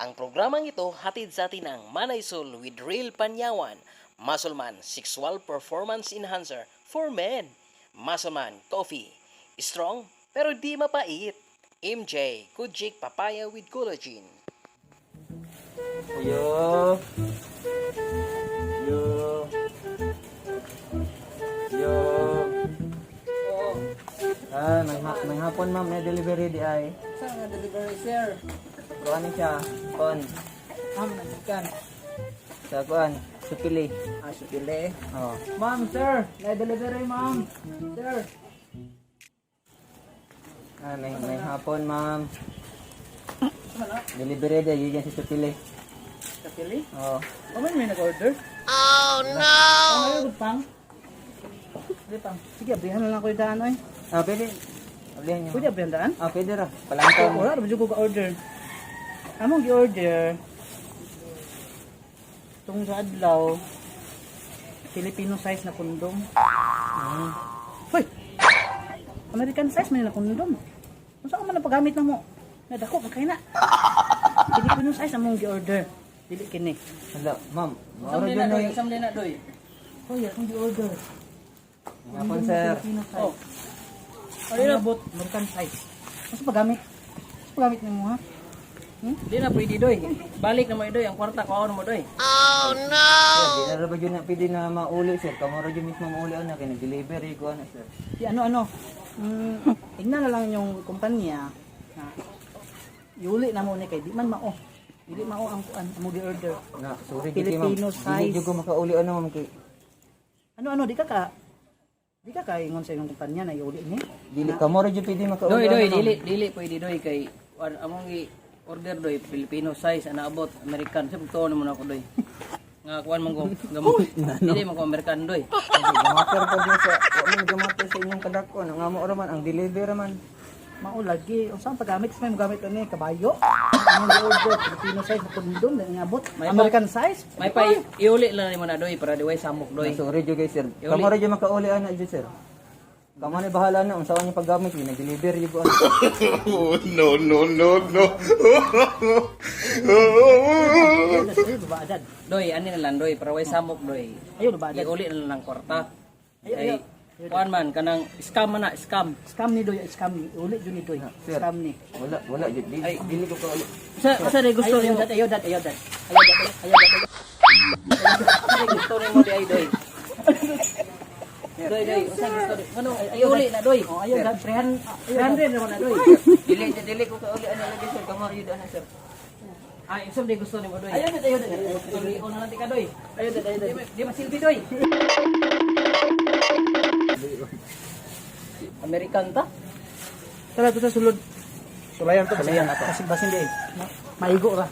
Ang programang ito hatid sa atin ng Manaysol with Real Panyawan, Muscleman Sexual Performance Enhancer for Men, Muscleman Coffee, Strong pero di mapait, MJ Kujik Papaya with Collagen. Yo. Yo. Yo. Ah, may hapon, ma'am, may delivery di ay. Saan nga delivery, sir? Kuan ni siya, kon Ma'am, nagsikan. sa kuan, supili. Ah, sipili. Oh. Ma'am, sir, na delivery, ma'am. Sir. Ah, may hapon, ma'am. Delivery di ay yan si supili. Kapili? Oh. Kaman may nag-order? Oh, no! Ang good pang. Di pang. Sige, abrihan na lang ko yung daan, oy. Ah, pwede. Ablihan niyo. Pwede abrihan daan? Ah, pwede ra. Palangton. Wala, ra ba ko order. Among gi-order? Tung sa adlaw, Filipino size na kondom. Hoy! American size man na kondom. Unsa ka man ang paggamit namo? Nadako man kay na. Filipino size among gi-order. Dili kini. Hala, ma'am. Mauro dyan ay. na doy. Hoy, akong gi-order. May hapon, sir. Filipino size. Oh. Ano na bot American size. Unsa paggamit? Unsa paggamit nimo, ha? Di na pwede doy. Balik na mo doy ang kwarta ko mo doy. Sir, di na ra ba yun na pwede na mauli, sir? Kamo ra yun mismo mauli ana kay nag-delivery ko ana, sir. Di ano ano. Tingnan na lang yung kumpanya na yuli na mo ni kay di man mao. Dili mao ang kuan amo gi-order. Na, sorry gid kay, ma'am. Filipino Dili size. jud ko makauli ana, ma'am, kay Ano ano di ka kaingon sa inyong kumpanya na yuli ni. dili kamo ra jud pwede makauli Doy doy ana, ma'am. dili dili pwede doy kay among gi order doy Filipino size ana abot American sa tuon mo na ako doy. Nga kuan man ko gamot. Dili man ko American doy. Kasi Gamater pa dyan sa, wa man gamater sa inyong kadako. Ano nga mo ra man, ang delivery ra man. Mao lagi unsa ang paggamit sa may mogamit ani kabayo. Among gi-order Filipino size na kondom na ingabot. American size. May pa iuli lang nimo na doy para diway samok doy. Na, sorry jud kay sir. Kamo ra jud makauli ana jud, sir. Kamo ni bahala na unsa niyo paggamit, kay nag-deliver jud ko ana. Oh, no, no, no, no. Ayun, ayun, babaadad. Doy ani na lang doy para way samok doy. Ayun, babaadad. Iuli na lang ang kwarta. Ayo, Kay ayo. kuan man kanang scam man na scam. Scam ni doy, scam ni. Uli jud ni doy. Sir. Scam ni. Wala, wala jud. Dili, dili ko kauli. Sa sa gusto Ayo, nimo. dad, ayo, dad, ayo, dad. Ayo, dad, ayo, dad. Sa gusto nimo di ay doy. Doy doy, usa gusto ni. Ano iuli na doy. Oh, ayo, dad, 300, 300 naman na doy. Dili dili ko kauli ana lagi, sir. Kamo ra jud ana, sir. Ay, unsa di gusto nimo doy. Ayo, dad, ayo, dad. Tulion na lang ti ka doy. Ayo, dad, ayo, dad. Di masilbi doy. American ta? Tara, to sa sulod. Sulayan to. Sulayan ato. Basin, basin di. Maigo ra.